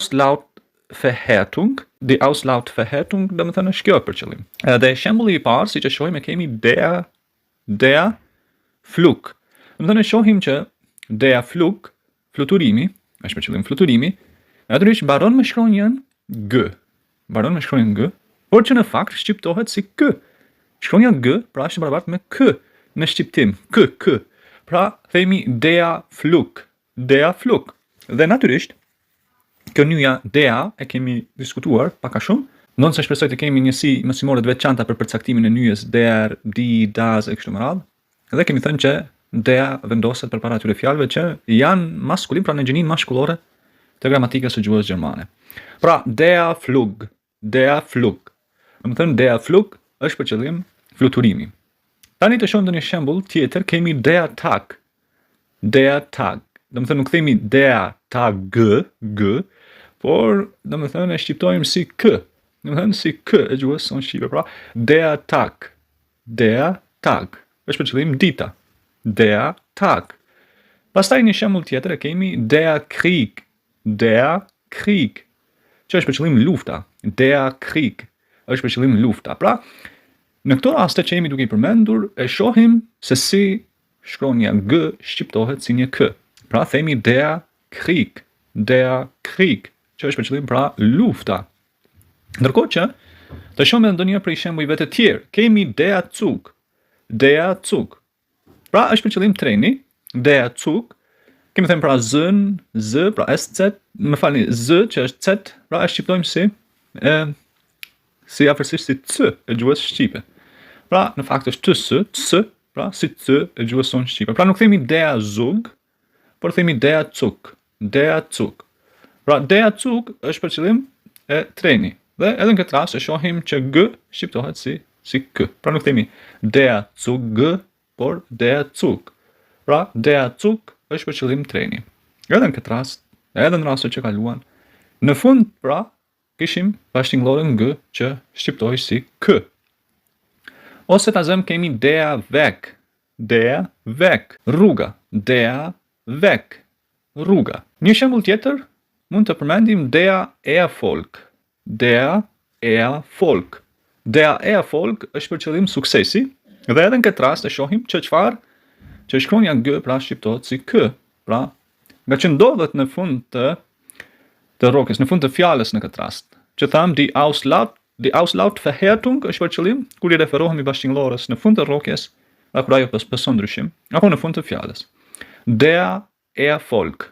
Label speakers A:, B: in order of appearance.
A: Auslautverhärtung, die Auslautverhärtung, domethënë është kjo për qëllim. Edhe shembulli i parë, siç e shohim, e kemi der der Flug. Domethënë e shohim që der Flug, fluturimi, është për qëllim fluturimi, natyrisht mbaron me shkronjën G. Mbaron me shkronjën G, por që në fakt shqiptohet si K. Shkronja G, pra është e barabartë me K në shqiptim, K, K. Pra themi der Flug, der Flug. Dhe natyrisht, kjo nyja der e kemi diskutuar pak a shumë, ndonëse shpresoj të kemi njësi mësimore të veçanta për përcaktimin e nyjës der, die, das e kështu me radhë. Dhe kemi thënë që der vendoset përpara atyre fjalëve që janë maskulin, pra në gjininë mashkullore të gramatikës së gjuhës gjermane. Pra der Flug, der Flug. Domethënë der Flug është për qëllim fluturimi. Tani të shohim ndonjë shembull tjetër, kemi der Tag. Der Tag. Domethënë nuk themi der Tag, g, por domethënë e shqiptojmë si k. Domethënë si k e gjuhës sonë shqipe, pra der Tag. Der Tag. Është për qëllim dita. Der Tag. Pastaj një shembull tjetër e kemi der Krieg. Der Krieg. Që është për qëllim lufta. Der Krieg. Është për qëllim lufta. Pra, në këto raste që jemi duke i përmendur, e shohim se si shkronja G shqiptohet si një K. Pra themi der Krieg, der Krieg, që është për qëllim pra lufta. Ndërkohë që të shohim edhe ndonjë prej shembujve të tjerë, kemi der Zug, der Zug. Pra është për qëllim treni, der Zug. Kemi thënë pra z-n, z, pra SZ, më falni, z që është Z, pra e shqiptojmë si e si afërsisht si c e gjuhës shqipe. Pra, në fakt është t s, c, pra si c e gjuhës sonë shqipe. Pra nuk themi der Zug, por themi der Zug, der Zug. Pra der Zug është për qëllim e treni. Dhe edhe në këtë rast e shohim që g shqiptohet si si k. Pra nuk themi der Zug, por der Zug. Pra der Zug është për qëllim treni. Edhe në këtë rast, edhe në rastet që kaluan, në fund pra kishim bashkëtingëlloren g që shqiptohej si k. Ose ta zëm kemi der Weg, Der Weg, rruga, der Weg, rruga. Një shembull tjetër mund të përmendim der Erfolg, der Erfolg. Der Erfolg është për qëllim suksesi dhe edhe në këtë rast e shohim që çfarë që shkronja G pra shqiptohet si K, pra nga që ndodhet në fund të të rrokjes, në fund të fjalës në këtë rast. Që thamë die Auslaut Die Auslautverhärtung është për qëllim kur i referohemi bashkëtingëllores në fund të rrokjes, pra kur ajo pëson ndryshim, apo në fund të fjalës. Der Erfolg.